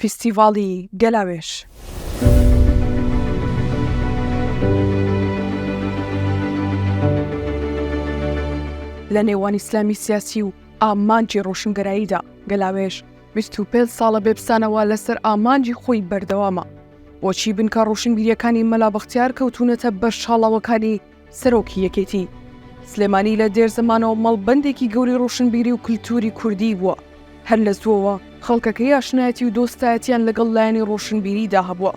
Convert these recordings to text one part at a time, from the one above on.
فیستیڤاڵی گەلاوێژ. لە نێوان ئیسلامی سیاسی و ئامانجی ڕۆشنگەراییدا، گەلاوێژ 25 ساڵە بێپسانەوە لەسەر ئامانجی خۆی بەردەوامە. بۆچی بنکە ڕۆشنبیرییەکانی مەلا بەختیار کەوتوونەتە بەر شاڵاوەکانی سەرۆکی یەکێتی؟ سلێمانی لە دێر زەمانەوە مەڵبەندێکی گەورەی ڕۆشنبیری و کلتوری کوردی بووە، هەر لە زووەوە خەڵکەکەی ئاشنایەتی و دۆستایەتیان لەگەڵ لایەنی ڕۆشنبیریدا هەبووە.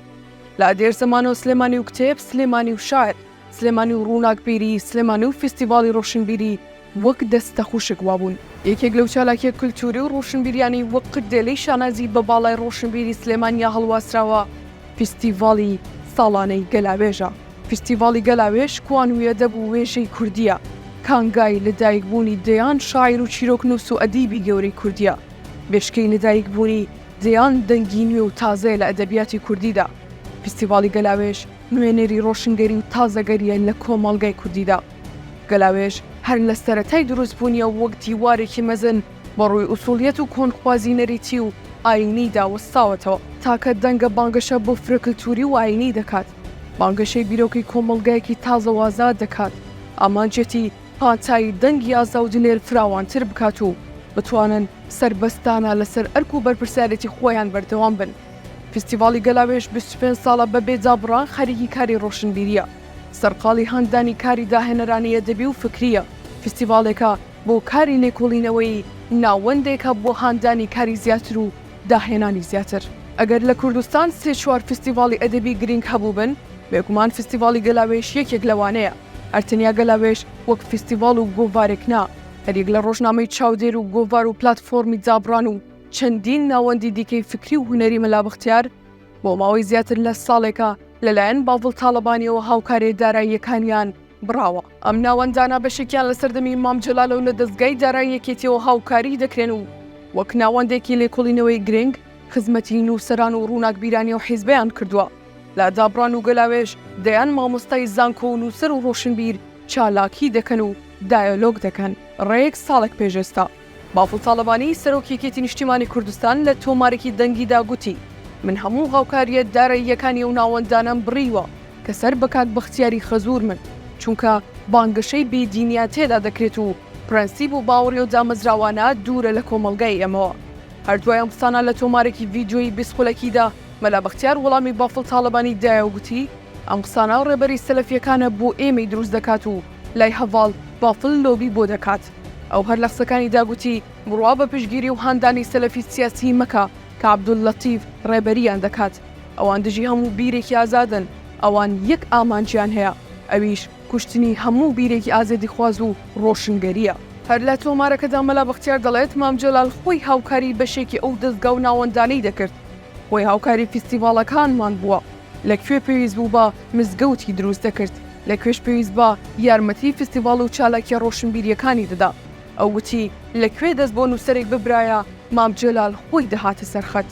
لە دێر زەمانەوە سلێمانی و کتێب، سلێمانی و شاعر، سلێمانی و ڕووناکبیری، سلێمانی و فیستیڤاڵی ڕۆشنبیری وەک دەستە خوشک وابوون. یەکێک لەو چالاکیە کلتوری و ڕۆشنبیریانەی وەک قردێلەی شانازی بە باڵای ڕۆشنبیری سلێمانیا هەڵواسراوە، فیستیڤاڵی ساڵانەی گەلاوێژە. فیستیڤاڵی گەلاوێژ کوانووی ئەدەب و وێژەی کوردییە، کانگای لەدایکبوونی دەیان شاعیر و چیرۆکنووس و ئەدیبی گەورەی کوردییە، بێشکەی لەدایکبوونی دەیان دەنگی نوێ و تازەیە لە ئەدەبیاتی کوردیدا. فیستیڤاڵی گەلاوێژ نوێنەری ڕۆشنگەری و تازەگەرییە لە کۆمەڵگای کوردیدا. گەلاوێژ هەر لە سەرەتای دروستبوونیەوە وەک دیوارێکی مەزن بە ڕووی ئوسوڵیەت و کۆنخوازی نەریتی و ئایینیدا وەستاوەتەوە. تاکە دەنگە بانگەشە بۆ فرەکلتووری و ئایینی دەکات. بانگەشەی بیرۆکەی کۆمەڵگایەکی تازە و ئازاد دەکات. ئامانجیەتی پانتایی دەنگی ئازا و دلێر فراوانتر بکات و بتوانن سەربەستانە لەسەر ئەرک و بەرپرسیارێتی خۆیان بەردەوام بن. فیستیڤاڵی گەلاوێژ 25 ساڵە بە بێ دابڕان خەریکی کاری ڕۆشنبیرییە. سەرقاڵی هاندانی کاری داهێنەرانەی ئەدەبی و فکرییە. فیستیڤاڵێکە بۆ کاری لێکۆڵینەوەیی، ناوەندێکە بۆ هاندانی کاری زیاتر و داهێنانی زیاتر. ئەگەر لە کوردستان سێ چوار فیستیڤاڵی ئەدەبی گرینگ هەبووبن، بێگومان فیستیڤاڵی گەلاوێژ یەکێک لەوانەیە. هەر تەنیا گەلاوێژ وەک فیستیڤاڵ و گۆڤارێک نا، هەریەک لە ڕۆژنامەی چاودێر و گۆڤار و پلاتفۆرمی دابڕان و چەندین ناوەندی دیکەی فکری و هونەری مەلا بەختیار بۆ ماوەی زیاتر لە ساڵێکە لەلایەن باڤڵ تاڵەبانییەوە هاوکارییە داراییەکانیان بڕاوە. ئەم ناوەندانە بەشێکیان لە سەردەمی مام جەلالەوە لە دەزگای دارایی یەکێتیەوە هاوکاری دەکرێن و وەک ناوەندێکی لێکۆڵینەوەی گرنگ خزمەتی نووسەران و ڕووناکبیرانی ئەو حیزبەیان کردووە. لە دابڕان و گەلاوێژ دەیان مامۆستای زانکۆ و نووسەر و ڕۆشنبیر چالاکی دەکەن و دایەلۆگ دەکەن. ڕێک ساڵێک پێش ئێستا بافڵ تاڵەبانی، سەرۆکی یەکێتی نیشتیمانی کوردستان لە تۆمارێکی دەنگیدا گوتی، من هەموو هاوکارییە داراییەکانی ئەو ناوەندانەم بڕیوە کە سەر بە کاک بەختیاری خەزوورمن، چونکە بانگەشەی بێ دینیان تێدا دەکرێت و پرەنسیپ و باوەڕی ئەو دامەزراوانە دوورە لە کۆمەڵگای ئێمەوە. هەر دوای ئەم قسانە لە تۆمارێکی ڤیدیۆیی 20 خولەکیدا مەلا بەختیار وەڵامی بافڵ تاڵەبانی دایەوە گوتی، ئەم قسانە ڕێبەری سەلەفییەکانە بۆ ئێمەی دروست دەکات و لای هەڤاڵ بافل لۆبی بۆ دەکات. ئەو هەر لە قسەکانیدا گوتی، بڕوا بە پشتگیری و هاندانی سەلەفی سیاسی مەکە کە عەبدوللەتیف ڕێبەرییان دەکات. ئەوان دژی هەموو بیرێکی ئازادن، ئەوان یەک ئامانجیان هەیە، ئەویش کوشتنی هەموو بیرێکی ئازادیخواز و ڕۆشنگەرییە. هەر لە تۆمارەکەدا مەلا بەختیار دەڵێت، مام جەلال خۆی هاوکاری بەشێکی ئەو دەزگا و ناوەندانەی دەکرد، خۆی هاوکاری فیستیڤاڵەکانمان بووە. لە کوێ پێویست بوو با مزگەوتی دروست دەکرد، لە کوێش پێویست با یارمەتی فیستیڤاڵ و چالاکیە ڕۆشنبیریەکانی دەدا. ئەو وتی لە کوێ دەست بۆ نووسەرێک ببرایە مام جەلال خۆی دەهاتە سەر خەت.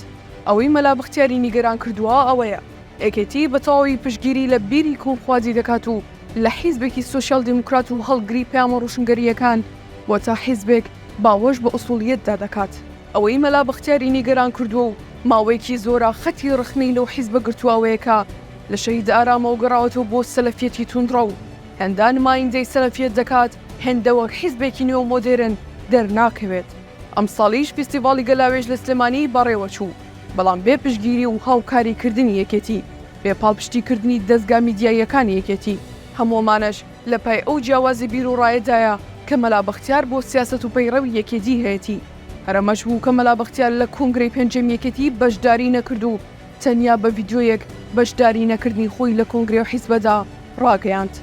ئەوەی مەلا بەختیاری نیگەران کردووە ئەوەیە یەکێتی بە تەواوی پشتگیری لە بیری کۆنخوازی دەکات و لە حیزبێکی سۆسیال دیموکرات و هەڵگری پەیامە ڕۆشنگەرییەکان بۆتە حیزبێک باوەش بە ئوسوڵیەتدا دەکات. ئەوەی مەلا بەختیاری نیگەران کردووە و ماوەیەکی زۆرە خەتی ڕەخنەی لەو حیزبە گرتووە ئەوەیە کە لە شەهید ئارامەوە گەڕاوەتەوە بۆ سەلەفیەتی توندڕەو، هێندە نمایندەی سەلەفیەت دەکات هێندە وەک حیزبێکی نوێ و مۆدێرن دەرناکەوێت. ئەمساڵیش فیستیڤاڵی گەلاوێژ لە سلێمانی بەڕێوەچوو، بەڵام بێ پشتگیری و هاوکاری کردنی یەکێتی، بێ پاڵپشتی کردنی دەزگا میدیاییەکانی یەکێتی. هەموو ئەمانەش لە پای ئەو جیاوازی بیروڕایەدایە کە مەلا بەختیار بۆ سیاسەت و پەیڕەوی یەکێتی هەیەتی. هەر ئەمەش بوو کە مەلا بەختیار لە کۆنگرەی پێنجەمی یەکێتی بەشداری نەکرد و تەنیا بە ڤیدیۆیەک بەشداری نەکردنی خۆی لە کۆنگرەی ئەو حیزبەدا ڕاگەیاند.